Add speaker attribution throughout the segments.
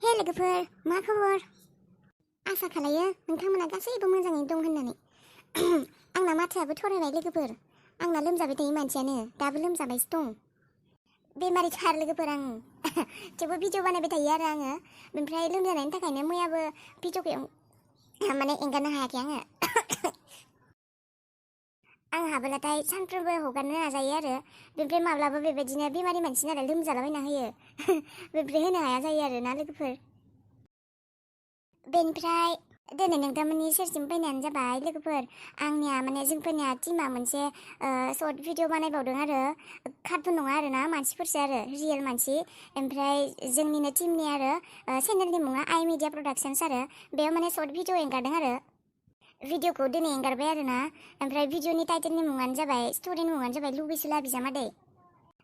Speaker 1: हे लोगोफोर मा खबर आसा खालायो नोंथांमोना गासैबो मोजाङै दं होननानै आंना माथोआबो थरायबाय लोगोफोर आंना लोमजाबाय थायो मानसियानो दाबो लोमजाबायसो दं बेमारिथार लोगोफोर आं थेवबो भिडिअ बानायबाय थायो आरो आङो ओमफ्राय लोमजानायनि थाखायनो मैयाबो भिडिअखौ माने एंगारनो हायाखै आङो आं हाबोलाथाय सानफ्रोमबो हगारनो नाजायो आरो बेनिफ्राय माब्लाबा बेबायदिनो बेमारि मानसि नालाय लोमजालाबायना होयो बेनिफ्राय होनो हाया जायो आरो ना लोगोफोर बेनिफ्राय दिनै नोंथांमोननि सेरसिम फैनायानो जाबाय लोगोफोर आंनिया माने जोंफोरनिया टिमा मोनसे सर्ट भिडिअ बानायबावदों आरो कार्टुन नङा आरो ना मानसिफोरसो आरो रियेल मानसि ओमफ्राय जोंनिनो टिमनि आरो चेनेलनि मुङा आइ मिडिया प्रडाक्शन्स आरो बेयाव माने सर्ट भिडिअ एंगारदों आरो भिडिअखौ दिनै एंगारबाय आरो ना ओमफ्राय भिडिअनि टाइटेलनि मुङानो जाबाय स्ट'रिनि मुङानो जाबाय लुबैसुला बिजामादै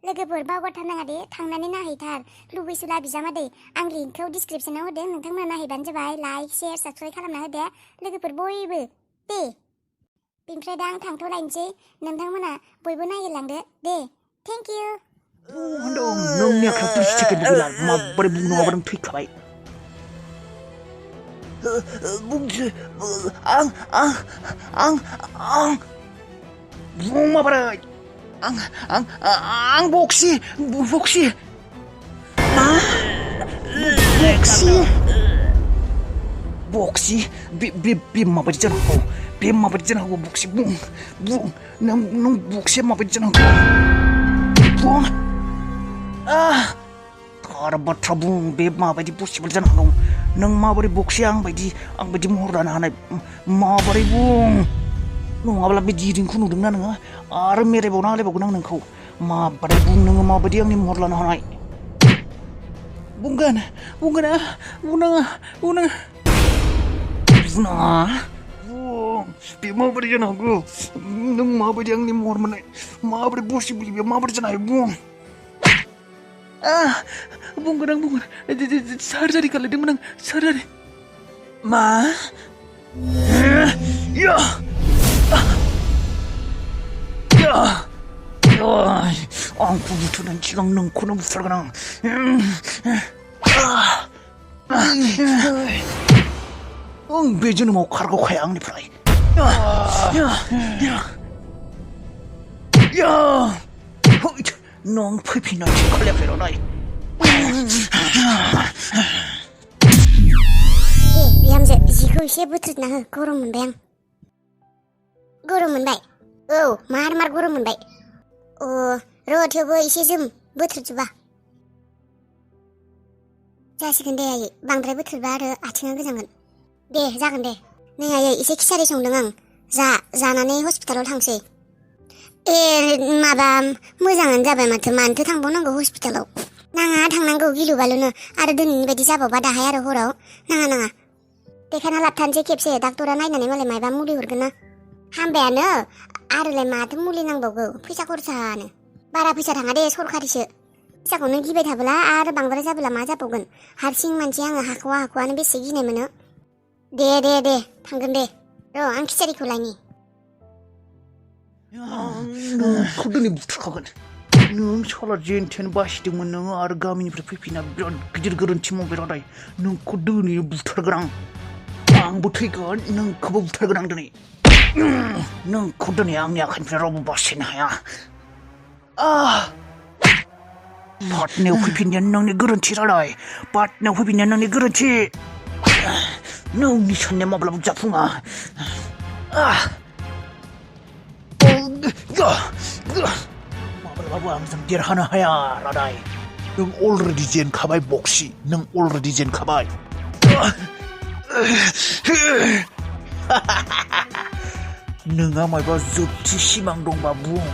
Speaker 1: लोगोफोर बावगारथारनाङा दे थांनानै नायहैथार लुबैसुला बिजामादै आं लिंकखौ डिसक्रिपसनाव होदों नोंथांमोना नायहैबानो जाबाय लाइक शेयार साबस्क्राइब खालामना होदो लोगोफोर बयबो दे बेनिफ्राय दा आं थांथ'लायनोसै नोंथांमोना बयबो नायहोलांदो दे थेंक इउ
Speaker 2: होनदों नोंनि आखायाव 30 सेकेन्ड गैला माबोरै बुंनो नङाबा नों थैखाबाय बुंसै आं बुं माबोरै आं बक्सि मा बक्सि बे माबायदि जानो हागौ बे माबायदि जानो हागौ बक्सि बुं नों बक्सिया माबायदि जानो हागौ बुं थार बाथ्रा बुं बे माबायदि पसिबल जानो हागौ नों माबोरै बक्सिया आंबायदि महर लानो हानाय माबोरै बुं नङाब्ला बे दिरिंखौ नुदोंना नोङो आरो मेरायबावना होलायबावगोन आं नोंखौ माबोरै बुं नोङो माबायदि आंनि महर लानो हानाय बुंनाङा बुं बे माबोरै जानो हागौ नों माबायदि आंनि महर मोननाय माबोरै पसिबल बे माबोरै जानो हायो बुं बुंगोन सार्जारि खालायदोंमोन आं सार्जारि मा आंखौ बुथारनायनि सिगां नोंखौनो बुथारगोन आं बे जोनोमाव खारग'खाया आंनिफ्राय नों फैफिननाय खालायाखै रावनाय
Speaker 1: दे बिहामजो जिखौ एसे बोथ्रोदना हो गरम मोनबाय आं गरम मोनबाय औ मार गरम मोनबाय र' थेवबो एसे जोम बोथ्रोदजोबा जासिगोन दे आयै बांद्राय बोथ्रोदबा आरो आथिङा गोजांगोन दे जागोन दे नै आयै एसे खिसारि संदों आं जानानै हस्पिटालाव थांसै माबा मोजाङानो जाबाय माथो मानोथो थांबावनांगौ हस्पिटालाव नाङा थांनांगौ गिलु बालुनो आरो दिनैनि बायदि जाबावबा दाहाय आरो हराव नाङा देखायना लाबथानोसै खेबसे डाक्टरा नायनानै मालाय मायबा मुलि हरगोन ना हामबायानो आरोलाय माथो मुलि नांबावगौ फैसा खरसानो बारा फैसा थाङा दे सरखारिसो फैसाखौनो गिबाय थाब्ला आरो बांद्राय जाबोला मा जाबावगोन हारसिं मानसि आङो हाख'वानो बेसे गिनाय मोनो दे थांगोन दे र' आं खिसारिखौ लायनि
Speaker 2: नोंखौ दिनै बुथारखागोन नों साला जेन थेन बासिदोंमोन नोङो आरो गामिनिफ्राय फैफिना बिराद गिदिर गोरोन्थि मावबाय रादाय नोंखौ दिनै बुथारगोन आंबो थैगोन नोंखौबो बुथारगोन आं दिनै नोंखौ दिनै आंनि आखाइनिफ्राय रावबो बासायनो हाया पाटनायाव फैफिननाया नोंनि गोरोन्थि रादाय पाटनायाव फैफिननाया नोंनि गोरोन्थि नोंनि साननाया माब्लाबा जाफुङा माब्लाबाबो आंजों देरहानो हाया रादाय नों अलरेडि जेनखाबाय बक्सि नों अलरेडि जेनखाबाय नोंहा मायबा जोबथि सिमां दंबा बुं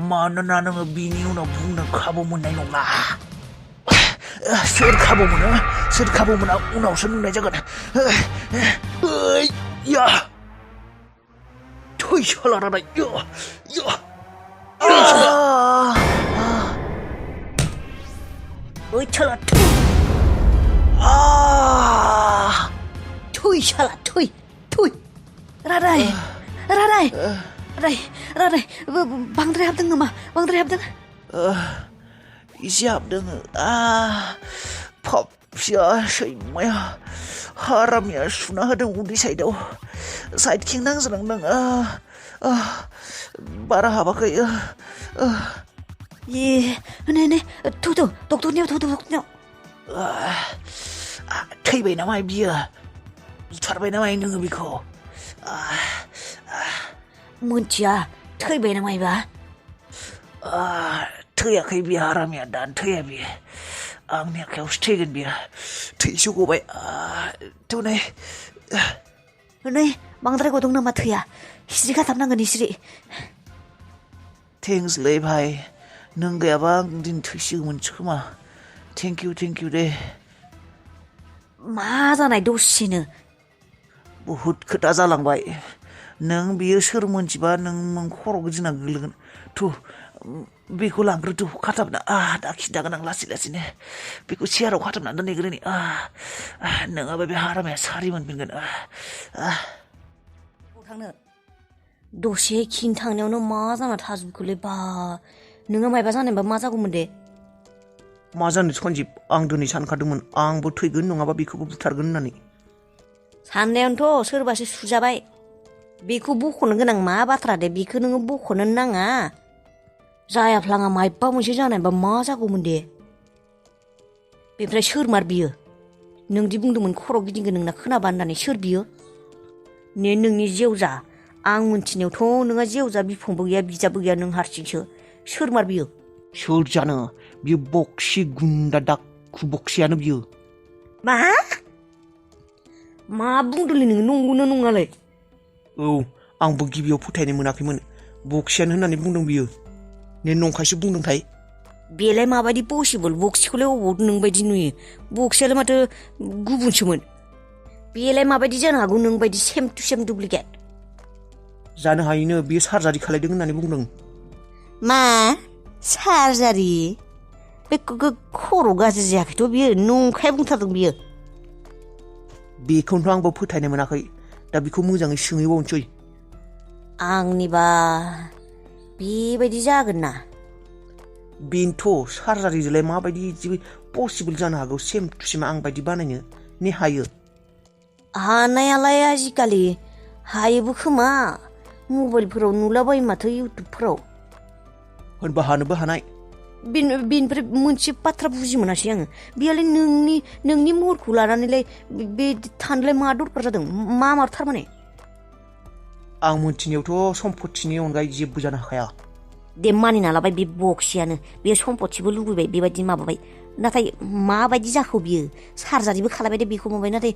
Speaker 2: मानोना नोङो बिनि उनाव बुंनो खाबु मोननाय नङा सोर खाबु मोना उनावसो नुनाय जागोन थै साला रादाय ओइ साला थै साला थै
Speaker 3: रादाय बांद्राय हाबदों नामा बांद्राय हाबदों
Speaker 2: एसे हाबदों फिसा सैमाया हारामिया सुना होदों उदै साइडआव साइडखिं नांजानांदों बारा हाबाखै
Speaker 3: ए नै थु डक्टरनियाव थु डक्टरनियाव
Speaker 2: थैबाय नामा बियो बुथारबाय नामा नोङो बेखौ
Speaker 3: मोनथिया थैबाय नामा एबा
Speaker 2: थैयाखै बियो हारामिया दानो थैया बियो आंनि आखायावसो थैगोन बियो थैसो गबाय थौनाय
Speaker 3: नै बांद्राय गदों नामा थैया हिस्रि खाथाबनांगोन हिस्रि
Speaker 2: थेंक्सलै भाई नों गैयाबा आं दिनै थैसिगौमोनसो खोमा थेंक इउ दे
Speaker 3: मा जानाय दसेनो
Speaker 2: बहुद खोथा जालांबाय नों बियो सोर मोनथिबा नों खर' गिदिंना गोग्लैगोन थु बेखौ लांग्रोदो खाथाबना दा खिन्थागोन आं लासैनो बेखौ चेयाराव खाथाबना दोनहैग्रोनि नङाबा बे हारामाया सारि मोनफिनगोन
Speaker 3: थांनो दसे खिन थांनायावनो मा जाना थाजोबखोलै बा नोङो मायबा जानायबा मा जागौमोन दे
Speaker 2: मा जानो सन्जिब आं दिनै सानखादोंमोन आंबो थैगोन नङाबा बेखौबो बुथारगोन होननानै
Speaker 3: साननायावनोथ' सोरबासो सुजाबाय बेखौ बख'नो गोनां मा बाथ्रा दे बेखौ नोङो बख'नो नाङा जायाफ्लाङा मायबा मोनसे जानायबा मा जागौमोन दे बेनिफ्राय सोरमार बियो नोंदि बुंदोंमोन खर' गिदिंगोन नोंना खोनाबा होननानै सोर बियो ने नोंनि जेवजा आं मोनथिनायावथ' नोंहा जेवजा बिफंबो गैया बिजाबो गैया नों हारसिंसो सोरमार बियो
Speaker 2: सोर जानो बियो बक्सि गुन्दा दाखु बक्सियानो बियो
Speaker 3: मा बुंदोंलै नोङो नंगौना नङालाय
Speaker 2: औ आंबो गिबियाव फोथायनो मोनाखैमोन बक्सियानो होननानै बुंदों बियो ने नंखायसो बुंदोंथाय
Speaker 3: बेलाय माबायदि पसिबोल बक्सिखौलाय अबाव नोंबायदि नुयो बक्सियालाय माथो गुबुनसोमोन बेलाय माबायदि जानो हागौ नोंबायदि सेम टु सेम डुप्लिकेट
Speaker 2: जानो हायोनो बियो सार्जारि खालायदों होननानै बुंदों
Speaker 3: मा सार्जारि बे खर' गाज्रि जायाखैथ' बियो नंखाय बुंथारदों बियो
Speaker 2: बेखौनोथ' आंबो फोथायनो मोनाखै दा बेखौ मोजाङै सोंहैबावनोसै
Speaker 3: आंनिबा बेबायदि जागोन ना
Speaker 2: बेनोथ' सार्जारिजोंलाय माबायदि पसिबोल जानो हागौ सेम टु सेम आं बायदि बानायनो ने हायो
Speaker 3: हानायालाय आजिखालि हायोबो खोमा मबाइलफोराव नुलाबायो माथो इउटुबफोराव
Speaker 2: होनबा हानोबो हानाय
Speaker 3: बेनिफ्राय मोनसे बाथ्रा बुजि मोनासै आङो बेयालाय नोंनि महरखौ लानानैलाय बे थानोलाय मा दरखार जादों मा थारमाने
Speaker 2: आं मोनथिनायावथ' सम्पतिनि अनगायै जेबो जानो हाखाया
Speaker 3: दे मानिना लाबाय बे बक्सियानो बे सम्पतिबो लुबैबाय बेबायदि माबाबाय नाथाय माबायदि जाखो बियो सार्जारिबो खालामबाय दे बेखौ माबाय नाथाय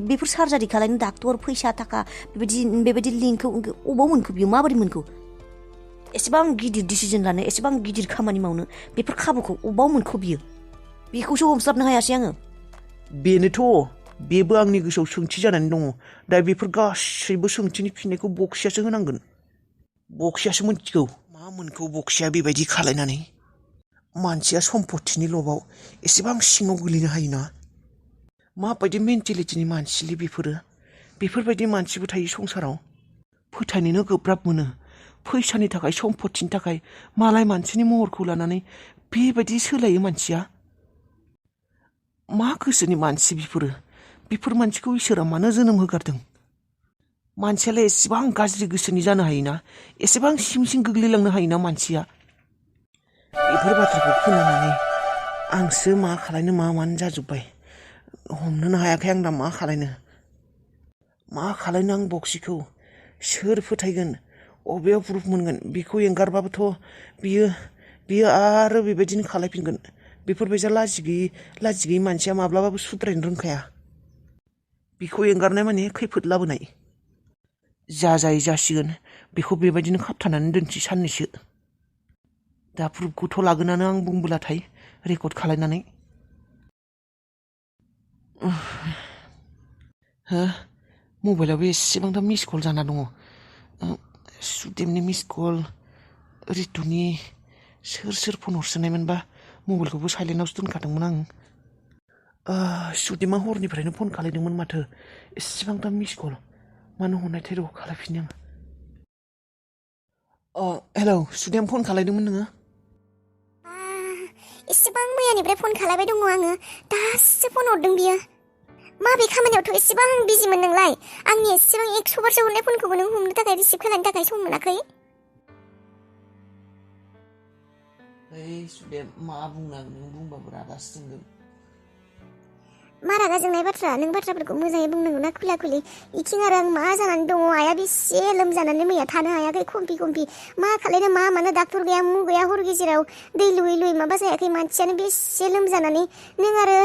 Speaker 3: बेफोर सार्जारि खालामनो डाक्टर फैसा थाखा बेबायदि लिंकखौ अबाव मोनखो बियो माबोरै मोनखो एसेबां गिदिर डिसिजन लानो एसेबां गिदिर खामानि मावनो बेफोर खाबुखौ अबाव मोनखो बियो बेखौसो हमस्लाबनो हायासै आङो
Speaker 2: बेनोथ' बेबो आंनि गोसोआव सोंथि जानानै दङ दा बेफोर गासैबो सोंथिनि फिननायखौ बक्सियासो होनांगोन बक्सियासो मिथिगौ मा मोनखौ बक्सिया बेबायदि खालायनानै मानसिया सम्पतिनि लबाव एसेबां सिङाव गोलैनो हायोना माबायदि मेन्टेलिटिनि मानसिलै बेफोरबायदि मानसिबो थायो संसाराव फोथायनोनो गोब्राब मोनो फैसानि थाखाय सम्पतिनि थाखाय मालाय मानसिनि महरखौ लानानै बेबायदि सोलायो मानसिया मा गोसोनि मानसि बेफोर मानसिखौ इसोरा मानो जोनोम होगारदों मानसियालाय एसेबां गाज्रि गोसोनि जानो हायोना एसेबां सिमसिम गोग्लैलांनो हायोना मानसिया बेफोर बाथ्राखौ खोनानानै आंसो मा खालायनो मानो जाजोब्बाय हमनोनो हायाखै आं दा मा खालायनो आं बक्सिखौ सोर फोथायगोन अबेयाव प्रुफ मोनगोन बेखौ एंगारबाबोथ' बियो आरो बेबायदिनो खालायफिनगोन बेफोरबायसा लाजिगैयै मानसिया माब्लाबाबो सुद्रायनो रोंखाया बेखौ एंगारनाय माने खैफोद लाबोनाय जाय जासिगोन बेखौ बेबायदिनो खाबथानानै दोनसै साननैसो दा प्रुफखौथ' लागोनानो आं बुंबोलाथाय रेकर्ड खालायनानै हो मबाइलावबो एसेबांथा मिस कल जाना दङ सुदेमनि मिस कल रितुनि सोर फन हरसोनायमोनबा मबाइलखौबो साइलेन्टआवसो दोनखादोंमोन आं सुदेमा हरनिफ्रायनो फन खालायदोंमोन माथो एसेबांथा मिस कल मानो हरनायथाय र' खालायफिननि आं हेलौ सुदेम फन खालायदोंमोन नोङो
Speaker 1: एसेबां मैयानिफ्राय फन खालायबाय दङ आङो दासो फन हरदों बियो माबे खामानियावथ' एसेबां बिजिमोन नोंलाय आंनि एसेबां 100 बारसो हरनाय फनखौबो नों हमनो थाखाय रिसिभ खालामनो थाखाय सम मोनाखै
Speaker 3: ओइ सुदेम मा बुंनांगौ नों बुंबाबो रागासो जोंगोन
Speaker 1: मा रागा जोंनाय बाथ्रा नों बाथ्राफोरखौ मोजाङै बुंनांगौ ना खुला खुलि इथिं आरो आं मा जानानै दङ आइया बेसे लोमजानानै मैया थानो हायाखै खम्पि मा खालायनो मा मानो डाक्टर गैया मु गैया हर गेजेराव दै लुयै लुयै माबा जायाखै मानसियानो बेसे लोमजानानै नों आरो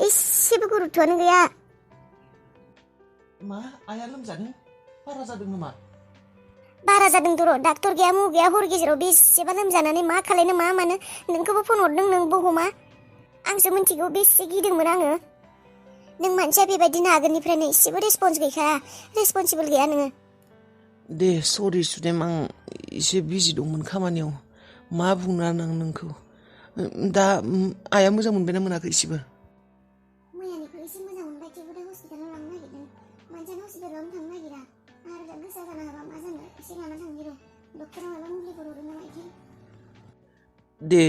Speaker 1: एसेबो गुरुत्वआनो गैया
Speaker 3: मा आइया लोमजादों बारा जादों नामा
Speaker 1: बारा जादोंथ' र' डाक्टर गैया मु गैया हर गेजेराव बेसेबा लोमजानानै मा खालायनो मा मानो नोंखौबो फन हरदों नोंबो हमा आंसो मिन्थिगौ बेसे गिदोंमोन आङो नों मानसिया बेबायदिनो आगोलनिफ्रायनो एसेबो रेसपन्स गैखाया रेसपन्सिबल गैया नोङो
Speaker 4: दे सरि सुदेम आं एसे बिजि दंमोन खामानियाव मा बुंनो आं नोंखौ दा आइया मोजां मोनबायना मोनाखै एसेबो
Speaker 1: मैयानिख्रुइ एसे मोजां मोनबाय थेवबो दा हस्पिटालाव लांनो नागिरदों मानसियानो हस्पिटालावनो थांनो नागिरा आरो दा गोसा जाना होबा मा जानो एसे लाना थांनि र' डक्टरा माबा मुलिफोर हरो नामा इदि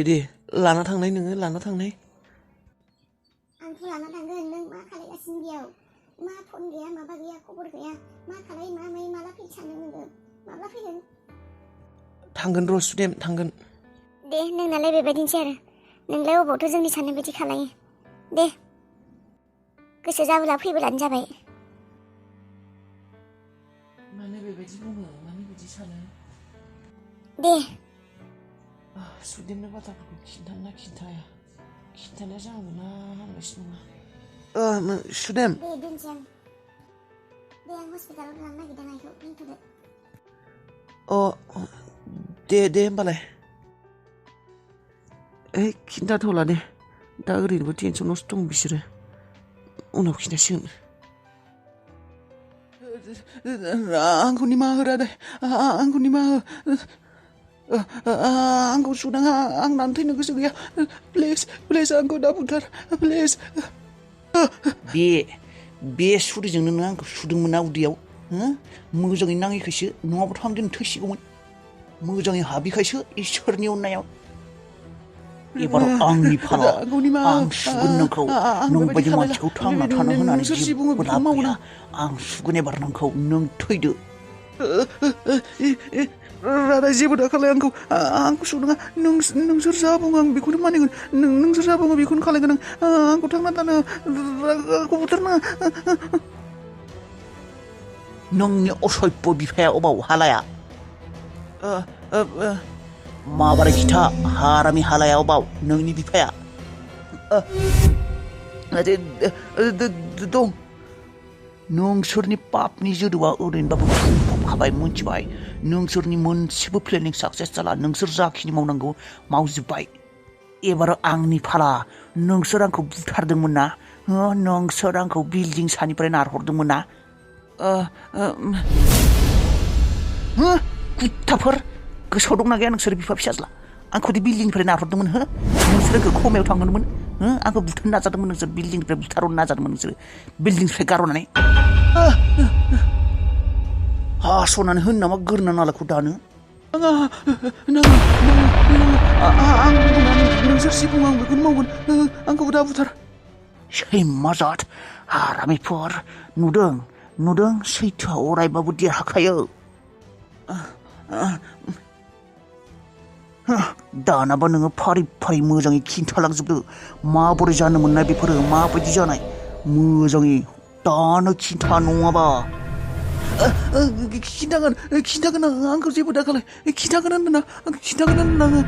Speaker 4: दे लाना थांनाय नोङो लाना थांनाय
Speaker 1: आंथ' लाना थांगोन नों मा खालायगासिनो बेयाव मा फन गैया माबा गैया खबर गैया मा खालाय मा माय माला फैनो सानो नोङो माब्ला फैगोन
Speaker 4: थांगोन र' सुदेम थांगोन
Speaker 1: दे नोंनालाय बेबायदिनोसै आरो नोंलाय अबावथ' जोंनि साननाय बायदि खालायो दे गोसो जाबोला फैबोलानो जाबाय
Speaker 4: मानो बेबायदि बुङो मानो बिदि सानो
Speaker 1: दे
Speaker 4: सुदेमनो बाथ्राफोरखौ खिन्थाना खिन्थाया खिन्थानाया जानांगौ ना हामगासिनो नङा सुदेम
Speaker 1: दे दोनसै आं दे आं हस्पिटालाव लांनो नागिरदों आइखौ दोनथ'दो
Speaker 4: दे होमबालाय खिन्थाथ'ला दे दा ओरैनोबो टेनसनावसो दं बिसोरो उनाव खिन्थासिगोन आंखौ निमाहा हो रादाय आंखौ निमाहा हो आंखौ सुनाङा आं नानै थैनो गोसो गैया प्लिज आंखौ दा बुथार प्लिज
Speaker 2: बे सुरिजोंनो नों आंखौ सुदोंमोन ना उदैयाव मोजाङै नाङैखायसो नङाबाथ' आं दिनै थैसिगौमोन मोजाङै हाबिखायसो इसोरनि अननायाव एबार आंनि फालाव आं सुगोन नोंखौ नोंबायदि मानसिखौ थांना थानो होनानै जेबो लाब गैया आं सुगोन एबार नोंखौ नों थैदो
Speaker 4: रादाय जेबो दाखालाय आंखौ सुनाङा नोंसोर जा बुङो आं बेखौनो मानिगोन नोंसोर जा बुङो बेखौनो खालायगोन आं आंखौ थांना थानो आंखौ बुथारनाङा
Speaker 2: नोंनि असभ्य बिफाया अबाव हालाया माबारै खिथा हारामि हालाया अबाव नोंनि बिफाया
Speaker 4: दं
Speaker 2: नोंसोरनि पापनि जोदोआ ओरैनोबाबो बुंफबखाबाय मिथिबाय नोंसोरनि मोनसेबो प्लेनिं साक्सेस जाला नोंसोर जाखिनि मावनांगौ मावजोब्बाय एबार आंनि फाला नोंसोर आंखौ बुथारदोंमोन ना नोंसोर आंखौ बिल्डिं सानिफ्राय नारहरदोंमोन ना कुत्ताफोर गोसोआव दंना गैया नोंसोर बिफा फिसाज्ला आंखौ दि बिल्डिंनिफ्राय नारहरदोंमोन नोंसोर आंखौ खमायाव थांगोनमोन आंखौ बुथारनो नाजादोंमोन नोंसोर बिल्डिंनिफ्राय बुथारहरनो नाजादोंमोन नोंसोर बिल्डिंनिफ्राय गारहरनानै हास'नानै होनो नामा गोरना नालाखौ दानो
Speaker 4: नोंसोर जि बुङो आं बेखौनो मावगोन आंखौ दा बुथार
Speaker 2: सैमा जात हारामिफोर नुदों सैथोआ अरायबाबो देरहाखायो दानाबा नोङो फारि फारि मोजाङै खिन्थालांजोबदो माबोरै जानो मोननाय बेफोरो माबायदि जानाय मोजाङै दानो खिन्था नङाबा
Speaker 4: खिन्थागोन आंखौ जेबो दाखालाय खिन्थागोन होनदों आङो